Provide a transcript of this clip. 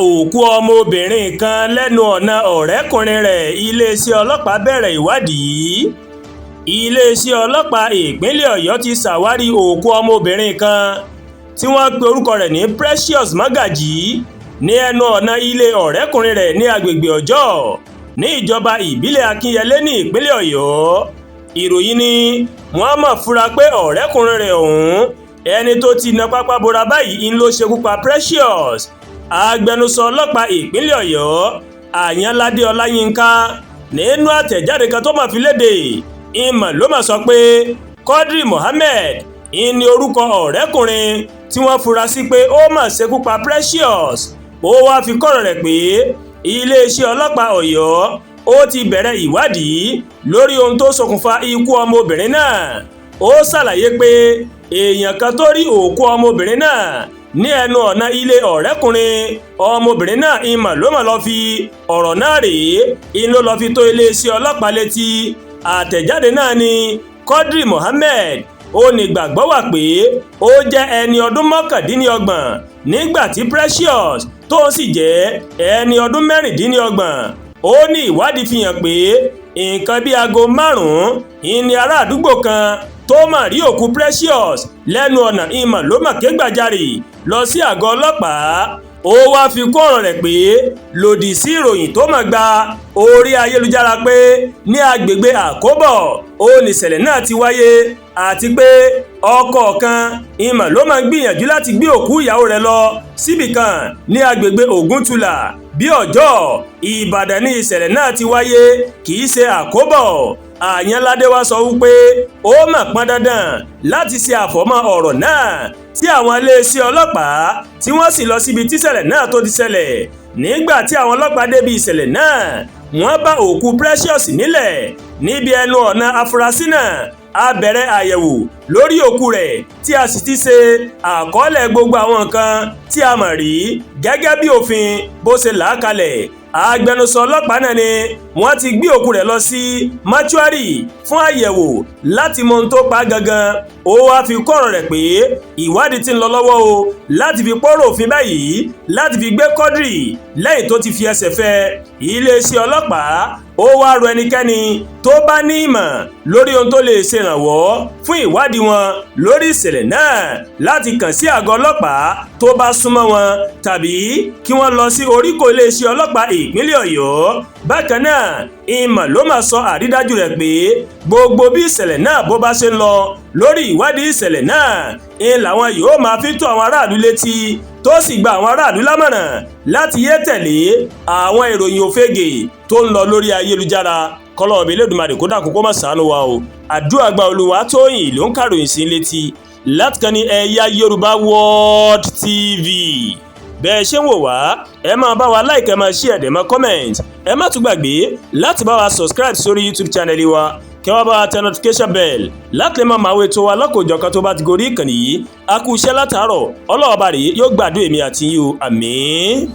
òkú ọmọbìnrin kan lẹ́nu ọ̀nà ọ̀rẹ́kùnrin rẹ̀, iléeṣẹ́ ọlọ́pàá bẹ̀rẹ̀ ìwádìí. Iléeṣẹ́ ọlọ́pàá ìpínlẹ̀ Ọ̀yọ́ ti ṣàwárí òkú ọmọbìnrin kan tí wọ́n pe orúkọ rẹ̀ ní Precious Magaji ní ẹnu ọ̀nà ilé ọ̀rẹ́kùnrin rẹ̀ ní agbègbè Ọjọ́ ní ìjọba ìbílẹ̀ Akínyẹlé ní ìpínlẹ̀ Ọ̀yọ́. Ìròyìn ni wọ́n mọ̀ fura pé ọ̀rẹ́kùnrin rẹ̀ ọ̀hún, ẹni tó ti na pápá bora báyìí, ń ló ṣekú pa Precious. Agbẹnusọ ọlọ́pàá ìpínlẹ̀ Ọ̀yọ́, Àyànládé Ọláyínká, nínú àtẹ̀jáde kan tó máa fi léde, ìmọ̀ ló máa sọ pé Quadri Mohammed ìní orúkọ ọ̀rẹ́kùnrin tí wọ́n fura sí pé ó mà ṣekú pa Precious. Ó wáá fi kọ́rọ̀ rẹ̀ pé iléeṣẹ́ ọlọ́pàá Ọ̀yọ́ ó ti bẹ̀rẹ̀ ìwádìí lórí ohun tó ṣokùnfà ikú ọmọbìnrin náà. Ó ṣàlàyé pé èèyàn kan tó rí òkú ọmọbìnrin náà ní ẹnu ọ̀nà ilé ọ̀rẹ́kùnrin ọmọbìnrin náà, ìmọ̀ ló mọ̀ lọ́ọ́ fi ọ̀rọ̀ náà rèé in ló lọ́ọ́ fi tó iléeṣẹ́ ọlọ́pàá létí. Àtẹ̀jáde náà ni Quadri Mohammed ó ní gbàgbọ́ wà pé ó jẹ́ ẹni ọdún 29, nígbà tí Precious tó sì jẹ́ ẹni ọdún 26. Ó ní ìwádìí fi hàn pé nǹkan bíi aago 5 ìní ará àdúgbò kan tó mà rí òkú Precious lẹ́nu ọ̀nà, ìmọ̀ ló mà ké gbàjarè lọ sí àgọ́ ọlọ́pàá. Ó wáá fi kún ọ̀rọ̀ rẹ̀ pé lòdì sí ìròyìn tó mà gba orí ayélujára pé ní agbègbè Àkóbọ̀ ó nìṣẹ̀lẹ̀ náà ti wáyé, àti pé ọkọ kan ìmọ̀ ló máa ń gbìyànjú láti gbé òkú ìyàwó rẹ̀ lọ síbì kan ní agbègbè Ògúntúlà bí Ọjọ́ Ìbàdàn ní ìṣẹ̀lẹ̀ náà ti wáyé, kì í ṣe Àkóbọ̀. Àyànládé wá sọ wípé ó mà pọn dandan láti ṣe àfọ̀mọ́ ọ̀rọ̀ náà, tí àwọn iléeṣẹ́ ọlọ́pàá tí wọ́n sì lọ síbi tíṣẹ̀lẹ̀ náà tó ti ṣẹlẹ̀. Nígbà tí àwọn ọlọ́pàá débi ìṣẹ̀lẹ̀ náà, wọ́n bá òkú Precious nílẹ̀ níbi ẹnu ọ̀nà afurasí náà. A bẹ̀rẹ̀ àyẹ̀wò lórí òkú rẹ̀, tí a sì ti ṣe àkọọ́lẹ̀ gbogbo àwọn nǹkan tí a mọ̀ rí gẹ́gẹ́ bí òfin bó ṣe là á kalẹ̀. Agbẹnusọ ọlọ́pàá náà ni wọ́n ti gbé òkú rẹ̀ lọ sí mọ́ṣúárì fún àyẹ̀wò láti mọ ohun tó pa á gangan. Ó wáá fi kọ́ ọ̀rọ̀ rẹ̀ pé ìwádìí ti ń lọ lọ́wọ́ o láti fi pọ́rọ̀ òfin báyìí láti fi gbé Quadri lẹ́yìn tó ti fi ẹsẹ̀ fẹ́. Iléeṣẹ́ ọlọ́pàá ó wáá rọ ẹnikẹ́ni tó bá ní ìmọ̀ lórí ohun tó lè ṣèrànwọ́ fún ìwádìí wọn lórí ìṣẹ̀lẹ̀ náà láti kàn sí àgọ́ ọlọ́pàá tó bá súnmọ́ wọn tàbí kí wọ́n lọ sí oríkò iléeṣẹ́ ọlọ́pàá ìpínlẹ̀ Ọ̀yọ́. Bákan náà, ìmọ̀ ló máa sọ àrídájú rẹ̀ pé gbogbo bí ìṣẹ̀lẹ̀ náà bó bá ṣe ń lọ lórí ìwádìí ìṣẹ̀lẹ̀ náà ń làwọn yóò máa fi tó àwọn aráàlú létí, tó sì gba àwọn aráàlú lámọ̀ràn láti yé tẹ̀lé àwọn ìròyìn òfegè tó ń lọ lórí ayélujára. Kọlọ́ọ̀bì Elédùmarè kó dákun kó má ṣàánú wa o. Àdúrà gba. Olúwatóyìn ló ń kàròyìn sí létí láti kan ní Ẹ̀yà Yorùbá World TV. Bẹ́ẹ̀ ṣe ń wò wá, ẹ máa bá wa like, ẹ máa share, ẹ máa comment. Ẹ má tún gbàgbé láti bá wa subscribe sórí YouTube channel wa, kí wọ́n bá wa tẹ notification bell láti lè máa máa wo ètò wa lọ́kọ̀ọ́jọ̀kan tó bá ti gorí ìkànnì yìí. A kú iṣẹ́ látàárọ̀, ọlọ́ọ̀bá rèé yóò gbàdúrà èmi àti yín o, àmín.